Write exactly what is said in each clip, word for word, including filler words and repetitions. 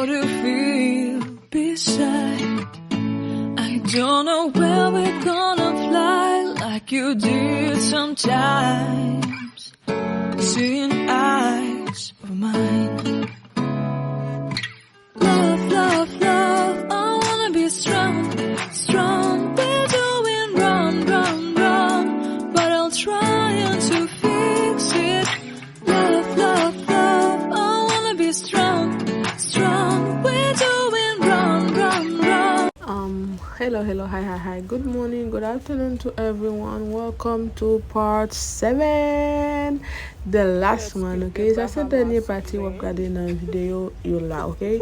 To feel beside. I don't know where we're gonna fly like you did sometimes. Seeing eyes of mine. Love, love, love, I wanna be strong, strong. We're doing wrong, wrong, wrong, but I'll try to fix it. Love, love, love, I wanna be strong, strong. We're doing wrong, wrong, wrong. Um, hello, hello, hi, hi, hi. Good morning, good afternoon to everyone. Welcome to part seven, the last one, ok? Sa se dènye pati w ap gade nan videyo yo la, ok?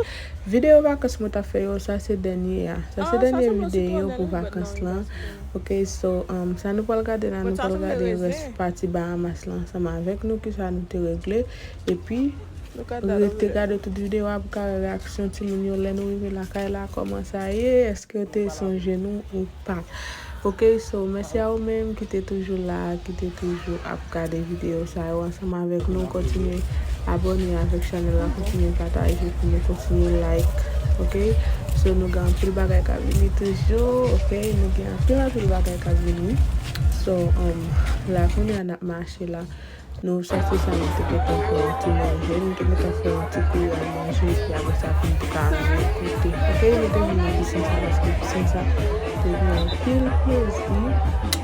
Videyo vakans mwen t ap fè yo, sa se dènye a. Sa se dènye videyo pou vakans lan. Ok, so, um, sa nou pral gade la, nou pral gade rès pati Bahamas lan ansanm avèk nou, kisa nou te regle. Epi, rete gade tout videyo a pou ka wè reyaksyon timoun yo lè nou rive lakay la, kòman sa ye, èske yo te sonje nou ou pa. Ok, so, mèsi a ou menm ki te toujou la, ki te toujou ap gade videyo sa yo ansanm avèk nou. Kontinye abòne avèk chanèl la, kontinye pataje pou nou kontinye like, ok? So, nou gen anpil bagay k ap vini toujou, ok? Nou gen anpil, anpil bagay k ap vini. So, um, la kounye a n ap mache la. Nou sòti sa, nou te gentan fè yon ti manje, nou te gentan fè yon ti kouya manje, epi apre sa, pou nou te ka ale kote. Ok, nou te vin nan pisin sa, paske pisin sa te gen anpil plezi,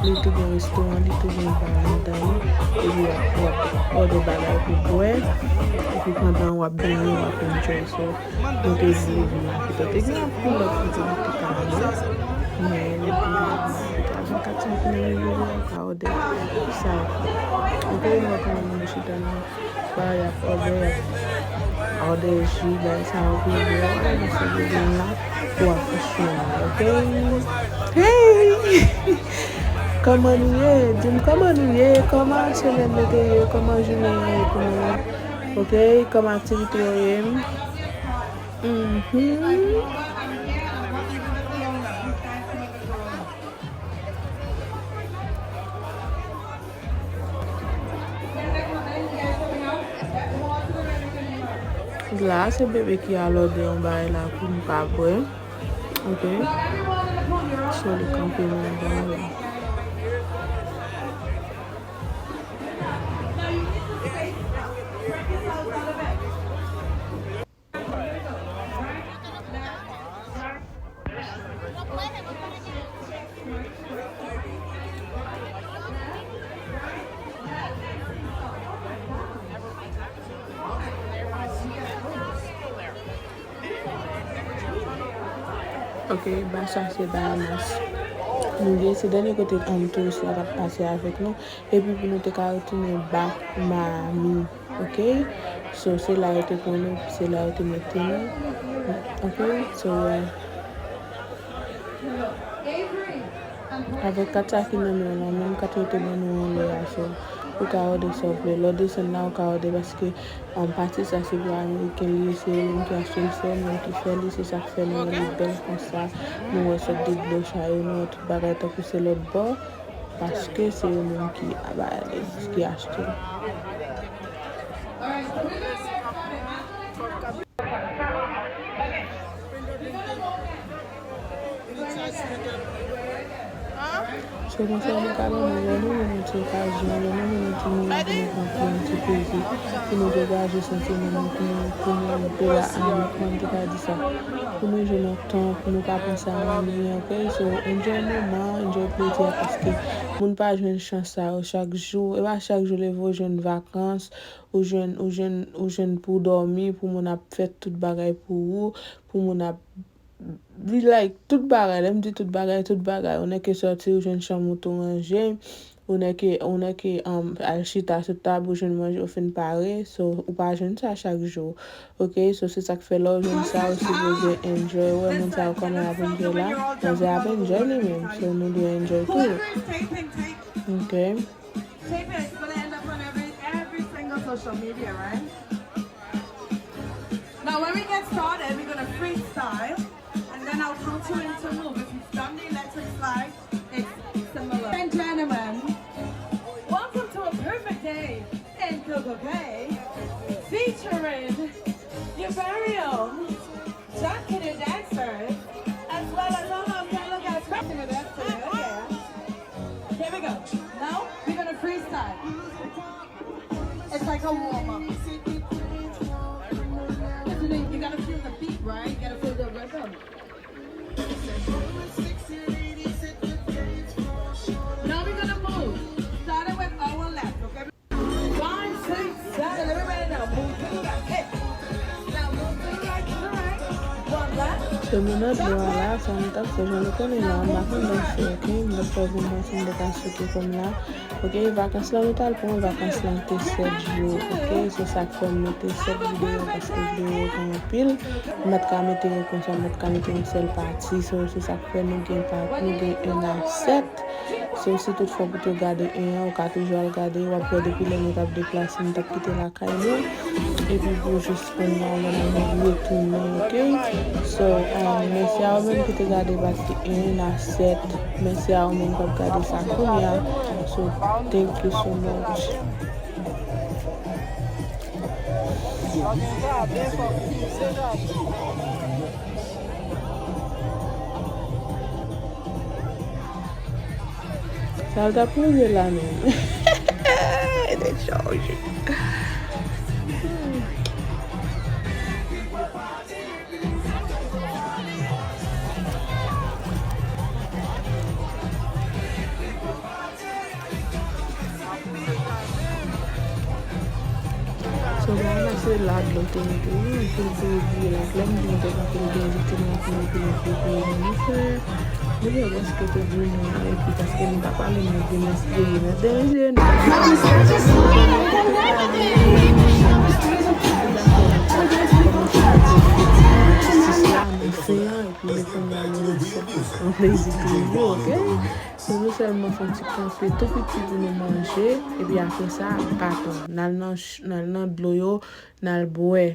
li te gen restoran, li te gen bar anndan li, epi w ap, w ap òdè bagay pou bwè, epi pandan w ap benyen, w ap enjoy. So, nou te vle vin la, petèt. Te gen anpil lòt aktivite k ap vini, men nou te vle vin la, petèt. Avèk aktivite nou yo, w ka òdè sa. Ou te wè kòman moun chita nan bar, y ap òdè, y ap òdè ji, bagay sa yo pou bwè, w ap mete yo la, w ap fè chou, ok? Hey! Kòman nou ye? Di m kòman nou ye? Kòman semèn nou te ye? Kòman jounen an ye pou nou? Ok, kòman aktivite yo ye? Mhm. La, se bebe ki al òdè yon bagay la pou n pa bwè. Ok. So, li kanpe nan dan la. Ok, ba sa se Bahamas. Nou ye, se dènye kote, um, touris la t ap pase avèk nou. Epi pou nou te ka retounen back Miami, ok? So, se la yo te pran nou, se la yo te mete nou. Ok? So, yeah. Avèk kat sa ki nan men w lan, menm kat yo te ban nou anlè a, so, ou ka òdè sa w vle. Lè w desann la, ou ka òdè, paske, um, pati sa se pou Ameriken li ye, se yo menm ki achte l, se yo menm ki fè li, se sa k fè nou wè li bèl konsa. Nou wè sòt de dlo sa yo, nou wè tout bagay tankou se lòt bò. Paske se yo menm ki ap ale, ki achte. So, konsa, nou ka ban nou, lè nou jwenn yon ti okazyon, lè nou jwenn yon ti moman pou nou pran pou yon ti plezi, pou nou degaje santiman nou, pou nou, pou nou, pou la, um, kòman m te ka di sa, pou nou jwenn yon tan, pou nou ka panse a anyen, ok? So, enjoy moman, enjoy plezi a, paske moun pa jwenn chans sa yo chak jou. E pa chak jou leve w jwenn vakans, ou jwenn, ou jwenn, ou jwenn pou w dòmi, pou moun ap fè tout bagay pou ou, pou moun ap, like, tout bagay. Lè m di tout bagay, tout bagay. Ou nèke sòti, ou jwenn chanm ou tou ranje, ou nèke, ou nèke, um, al chita sou tab, ou jwenn manje, ou fin pare. So, ou pa jwenn sa chak jou. Ok, so se sa k fè lè w jwenn sa, ou sipoze enjoy. Ou wè moun sa yo kòman y ap enjoy la, manzè ap enjoy li menm, so nou dwe enjoy tou. Ok. Tape it, it's gonna end up on every, every single social media, right? Now, when we get started, we're gonna freestyle, and then I'll count you in to move. If you've done the electric slide, it's similar. And gentlemen, welcome to a perfect day in Coco Cay, featuring your very own Warm up. You gotta feel the beat, right? You gotta feel the rhythm. Now we're gonna move. Starting with our left, okay? Five, six, seven. Everybody now move to the left. Hey. Now move to the right, to the right. One left. Se nou nan dlo a la, sa nou t ap fè, jan nou konnen la, m pa konn danse, ok? M t ap fè pou mwen, si m te ka sote kò m la. Ok, vakans lan nou t al pran, vakans lan te sèt jou, ok? Se sa k fè m mete sèt videyo, paske videyo yo gen anpil. M pa t ka mete yo konsa, m pa t ka mete yon sèl pati. So, se sa k fè nou gen pa, nou gen en a sèt. So, si tout fwa pou te gade en an, ou ka toujou al gade, w ap wè depi lè nou t ap deplase, nou t ap kite lakay nou. Epi pou jis kounye a la, nou retounen, ok? So, um, mèsi a ou menm ki te gade pati en a sèt. Mèsi a ou menm k ap gade sa kounye a. So, thank you so much. Sa l t ap rive la menm. Te chanje. So, bagay la se la dlo te mete wi, anpil pwodui la. Lè m di nou te gen anpil gen viktim, anpil, anpil, anpil pwodui nou fè. Depi paske te di nou, epi paske nou pa pale, nou di mèsi, nou di mèsi, nou pa pale. Epi nou konnen nou se an plezi toujou, ok? So, nou sèlman fè yon ti kanpe tou piti pou nou manje, epi apre sa, baton. N al nan ch-, n al nan dlo yo, n al bwè.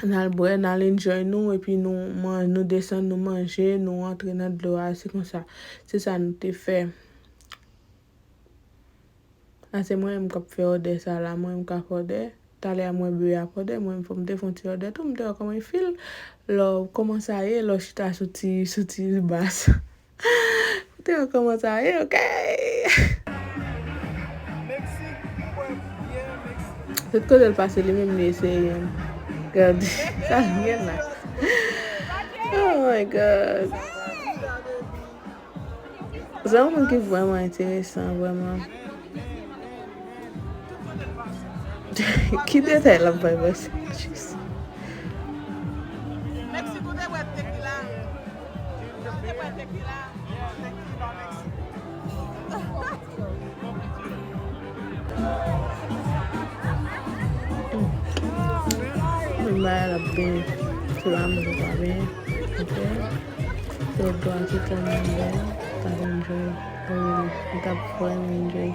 N al bwè, n al enjoy nou, epi nou man-, nou desann, nou manje, nou antre nan dlo a, se konsa. Se sa nou te fè. A se mwen menm k ap fè òdè sa la, mwen menm k ap òdè. Talè a mwen bebe ap òdè, mwen menm fò m te fè yon ti òdè tou, m te wè kòman l fil. Lè w kòman sa ye, lè w chita sou ti, sou ti bas. Ou te wè kòman sa ye, ok? Tout kote l pase, li menm li eseye. Gade, sa l gen la. Oh my God. Se yon moun ki vrèman enteresan, vrèman. Ki detay l ap bay, bòs? Jis. Meksik, ou te bwè tekila? Ou te bwè tekila? Mwen ba l ap benyen. Sou la mwen pa benyen. Ok. Lòt bò a ki tèlman bèl. T ap enjoy. Wi, li t ap vrèman enjoy.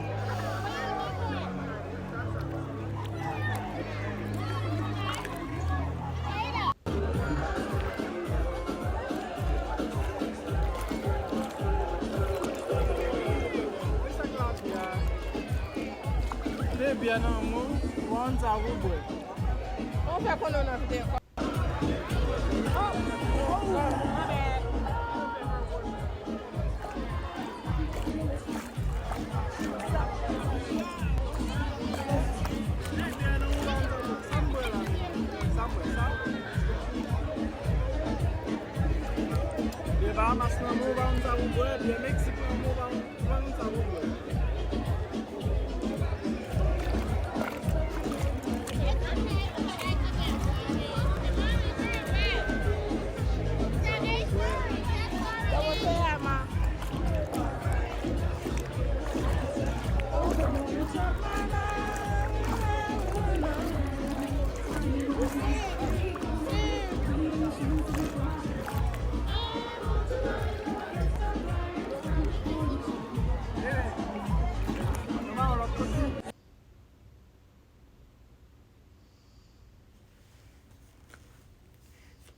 Te byen nan mwen, ou ann sa ou bwè. Ou fè konnen w nan videyo. Byen Bahamas nan men w, ou pa konn sa pou bwè, byen Meksik nan men w, ou pa konn, ou pa konn sa pou bwè.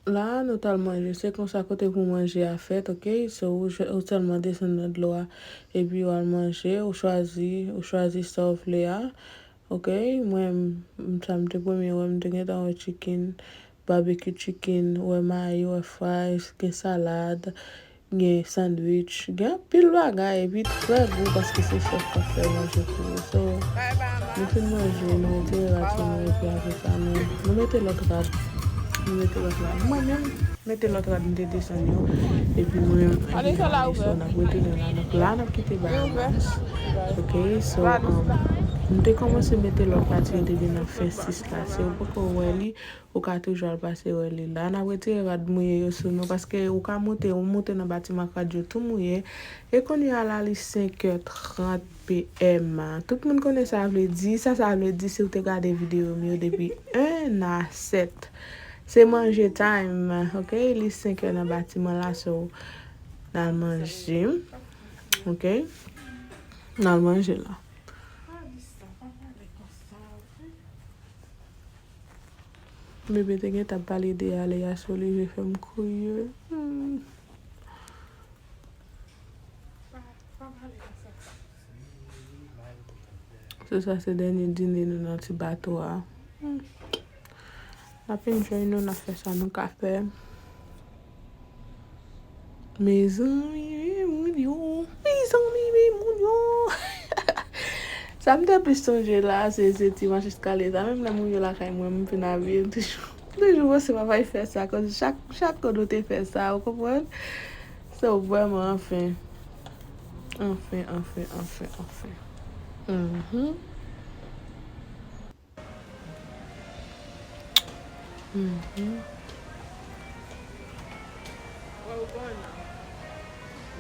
La, nou t al manje. Se konsa kote pou manje a fèt, ok? So, ou, ou sèlman desann nan dlo a, epi w al manje, ou chwazi, ou chwazi sa w vle a, ok? Mwen, m, sa m te premye wè, m te gentan wè chicken, barbecue chicken, wè mayi, wè fries, gen salad, Gen sandwich, gen anpil bagay, epi trè gou paske se chèf k ap fè manje pou yo. So, nou fin manje, nou retire rad sou nou, epi apre sa, nou, nou mete lòt rad. Nou mete lòt rad. Mwen menm, mete lòt rad, m te desann yo. Epi mwen menm, so, n ap retounen la. Donk, la, n ap kite bagay la. Ok, so, um, m te kòmanse mete lòt pati yo depi nan fen sis la. Si w poko wè li, ou ka toujou al pase wè li la. N ap retire rad mouye yo sou nou, paske ou ka monte, ou monte nan batiman ak rad yo tou mouye. E kounye a la, li senkè trant P M. Tout moun konnen sa vle di. Sa, sa vle di, si w te gade videyo m yo depi en a sèt, se manje time, ok? Li senkè nan batiman la, so, n al manje. Ok? N al manje la. Bebe te gentan ap pale de ale a, so li vle fè m kriye. Hmm. Se sa, se dènye dine nou nan ti bato a. Hmm. N ap enjoy nou, n ap fè sa nou ka fè. Mezanmi, wi, moun yo. Mezanmi, wi, moun yo. Sa m te plis sonje la, se, se ti mach eskalye sa. Menm lè moun yo lakay mwen, m fin abiye, m toujou, m toujou panse m ap al fè sa. Koz chak, chak kote w te fè sa, ou konprann? So, vrèman, anfen. Anfen, anfen, anfen, anfen. Mhm. Mhm. Where we going now?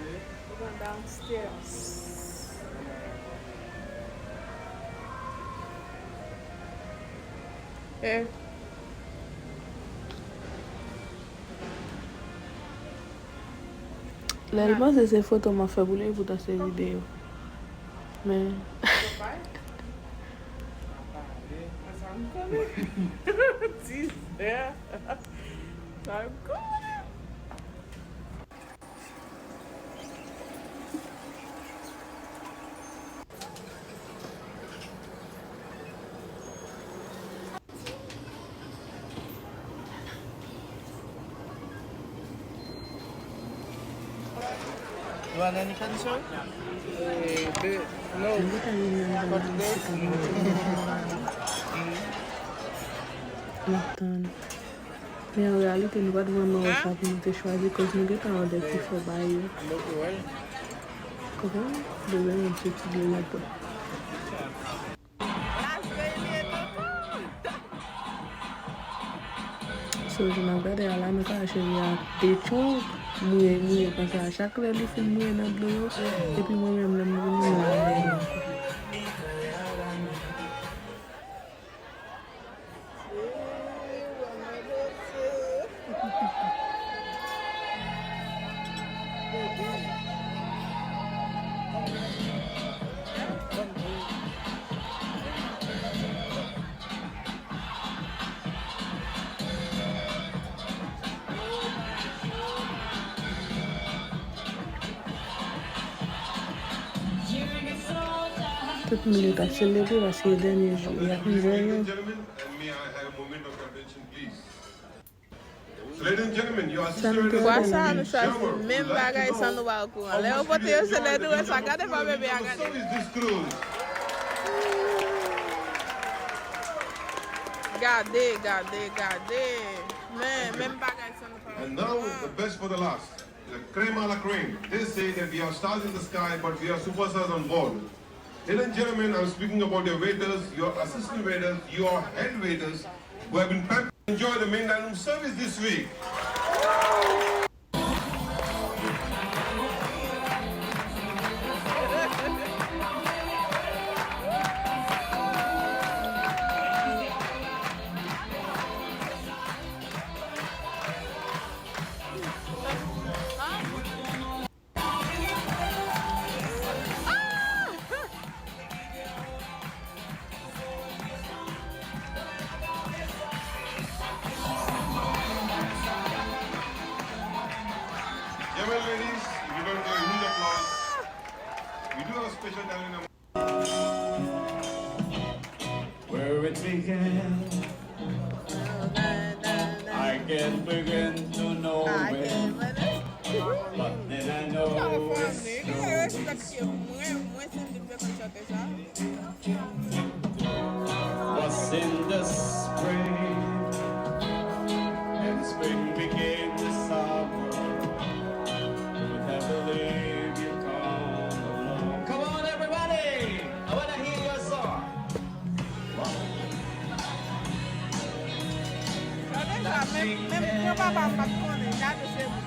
We going downstairs. Eh. Lè l panse se foto m ap fè pou li, epoutan se videyo. Men. Sa m konnen. Tizè. Sa m konnen. You want any concern? Eh, be-, no. What today? M ap tann. Men an reyalite, nou pa t vrèman wè sa pou nou te chwazi, koz nou gentan òdè pifò ba yo. Konprann? Bezwen yon ti ti dlo ladan. So, jan n ap gade a la, nou ka wè cheve a de chonk, mouye, mouye konsa. Chak lè li fin mouye nan dlo yo, epi mwen menm, lè m vini, mwen lave l ankò. Tout moun yo t ap selebre paske e dènye jou, y ap enjoy yo. Sa nou te fè la. Bwa sa a, nou chwazi menm bagay san nou pa okouran. Lè yo pote yo, se lè nou wè sa. Gade pa bebe a, gade. Gade, gade, gade. Men, menm bagay san nou pa okouran. And now, the best for the last. The crème à la crème. They say that we are stars in the sky, but we are superstars on board. Ladies and gentlemen, I'm speaking about your waiters, your assistant waiters, your head waiters, who have been pampering. Enjoy the main dining room service this week. Gentlemen, ladies, if you don't do a huge applause, we do have a special talent. Where it began, I can't begin to know it. But then Menm, menm granpapa m pa t konnen, gade se moun.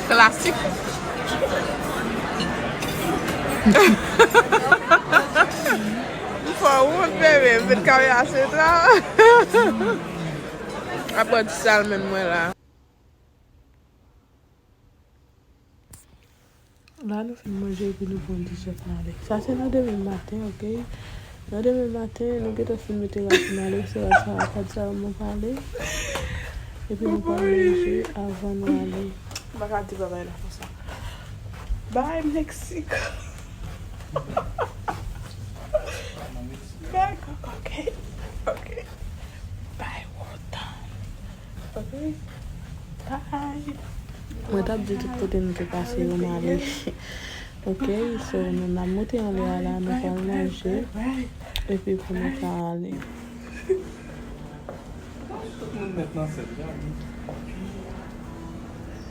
Klasik. M fè w wont, bebe. M vin kamera se sa. Apre ti salmon mwen la. La, nou fin manje epi nou pran ti chèf n ale. Sa se nan demen maten, oke? Nan demen maten, nou gentan fin mete rad nou ale, se rad sa, rad sa mwen pale. Epi nou pral manje avan nou ale. M pa ka di bagay la konsa. Bye, Mexico. Bye, Coco. Ok. Ok. Bye, World Town. Ok. Bye. Mwen t ap di tout kote nou te pase yo n ale. Ok, so nou n ap monte anlè a la, nou pral manje. Epi pou nou ka ale. Tout moun nèt nan sèz, gade.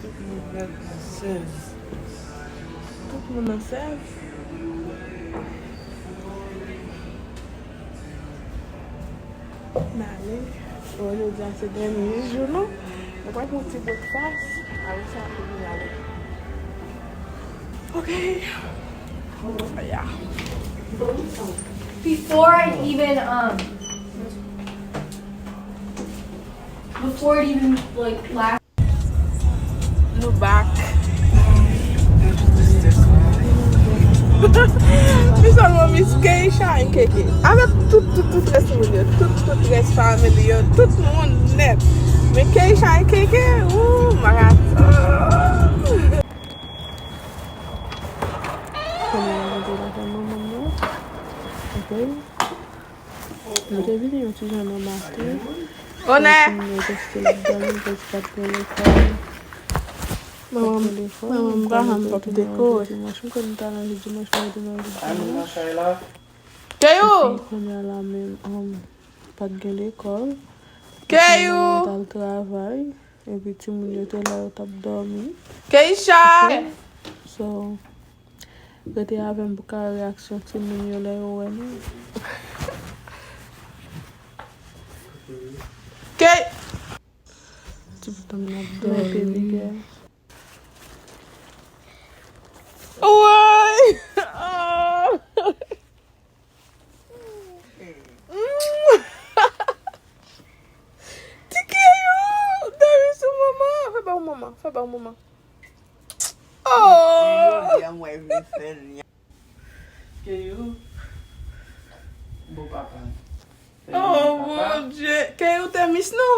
Tout moun nèt nan sèz. Tout moun nan sèz. N ale. Bon, jodi a se dènye jou nou. Nou pral pran ti breakfast. Apre sa, pou nou ale. Ok. Yeah. Before I even, um, before it even, like, last. Nou back. Mi sèlman miss Keisha and K K. Avèk tout, tout, tout rès moun yo. Tout, tout rès family yo. Tout moun nèt. Men Keisha and K K, ooh, maraton. Kounye a, nou te lakay manman nou. Ok. Nou te vini yon ti jan nan maten. Onè! Pou nou te kite l ap dòmi, pou l pa t gen lekòl. Manman, manman m pa janm pap dekore. Dimanch, m konn ta nan jou dimanch, mwen te nan jou dimanch. Keyou! Epi, kounye a la menm, um, pa t gen lekòl. Keyou! Epi, mwen t al travay. Epi timoun yo te la, yo t ap dòmi. Keisha! Ok. So, rete avè m pou ka wè reyaksyon timoun yo lè yo wè nou. Ke- Ti pitit mwen ap dòmi. Woy! Ah! Ti Keyou, dòmi sou manman. Fè ba w manman, fè ba w manman. Oh! Keyou, bon papa. Oh, Bondye. Keyou te miss nou.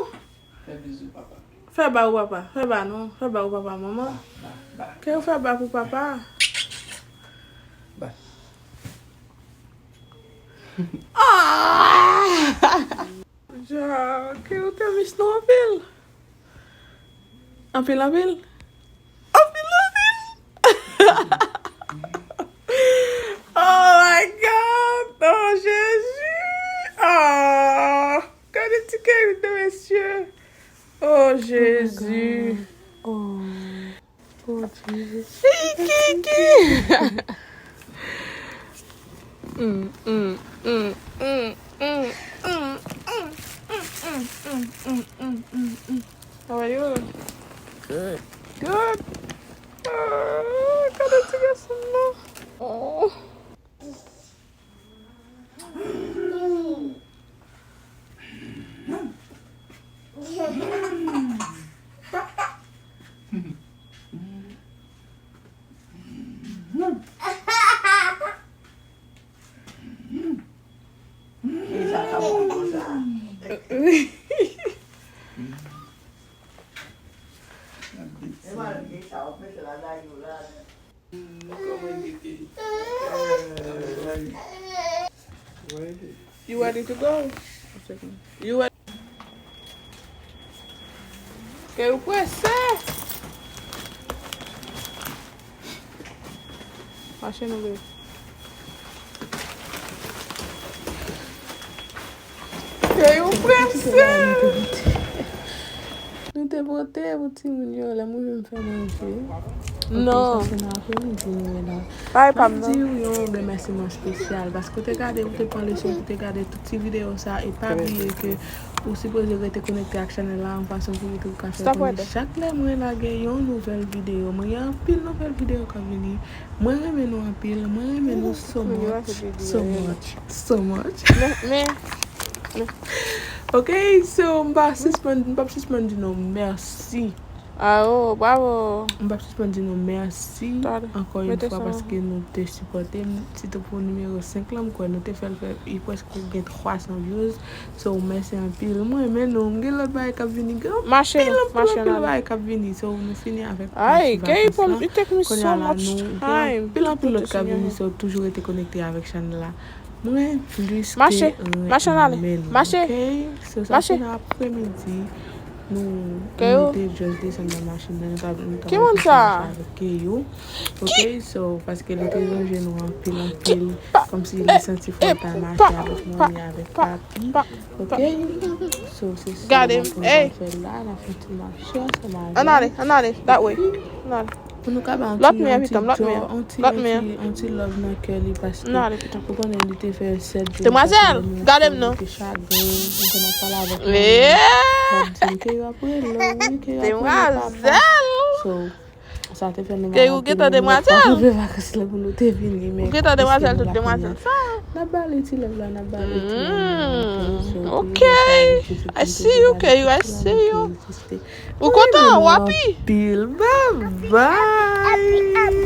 Fè bizou papa. Fè ba ou papa. Fè ba nou. Fè ba ou papa, manman. Ba, ba, ba. Keyou fè ba pou papa. Ba. Ah! Ja, Keyou te miss nou anpil. Anpil, anpil. Anpil, anpil. Oh my God! Oh, Jezi! Oh! Gade ti Keyou de mesye. Oh, Jezi! Oh. Oh, Jezi. Kiki! Mm, mm, mm. How are you? Good. Good. Ah, gade ti gason nan. Oh. E sa ka bon konsa. Wi. Gade ti You ready to go? You ready? Kay ou prese. Mache nou, bebe. Kay ou prese. Nou te pote pou timoun yo, lè mwen menm fè manje. Non. Sa se nan apremidi nou ye la. Mwen di w yon remèsiman espesyal paske w te gade, w te pran leson, w te gade tout ti videyo sa, e pa bliye ke ou sipoze rete konekte ak chanèl la yon fason pou YouTube ka fè konnen chak lè mwen lage yon nouvèl videyo. Mwen gen anpil nouvèl videyo k ap vini. Mwen renmen nou anpil, mwen renmen nou so much, so much, so much. Men, men, men. Ok, so m pa sispann, m p ap sispann di nou mèsi. Awo, bravo. M p ap sispann di nou mèsi ankò yon fwa paske nou te sipòte m. Sitou pou nimewo senk lan, m kwè nou te fè l fè, li prèske gen twa san views. So, mèsi anpil. Mwen renmen nou. M gen lòt bagay k ap vini. Gen anpil, anpil, anpil bagay k ap vini. So, nou fini avèk pati vakans lan. Kounye a la, nou gen anpil, anpil lòt k ap vini. So, toujou rete konekte avèk chanèl la. Mwen plis ke renmen nou, ok? So, sa se nan apremidi. Nou, nou te just desann nan machin nan, nou t ap, nou t ap mache avèk Keyou. Ok, so, paske li te sonje nou anpil, anpil, kòmsi li santi fò l ta mache avèk manmi, avèk papi. Ok, so, se sa n ap fè la, n ap fè yon ti mache ansanm avè l. Ann ale, ann ale, that way. Ann ale. Pou nou ka ba yon ti, yon ti, yon ti, yon ti love nan kè li paske ou konnen li te fè sèt jou li pa te wè manmi, li te chagren, li te nan pale avèk manmi. L ap di m ke yo ap rele w, wi, ke yo ap rele papa. So, sa te fè nou mal anpil, nou pa t rive vakans la pou nou te vini, men paske nou la kounye a. N ap ba li ti love la, n ap ba li ti love la anpil. So, ok, toujou pa egziste, toujou pa egziste. Ou kontan, w api? Anpil. Bye bye.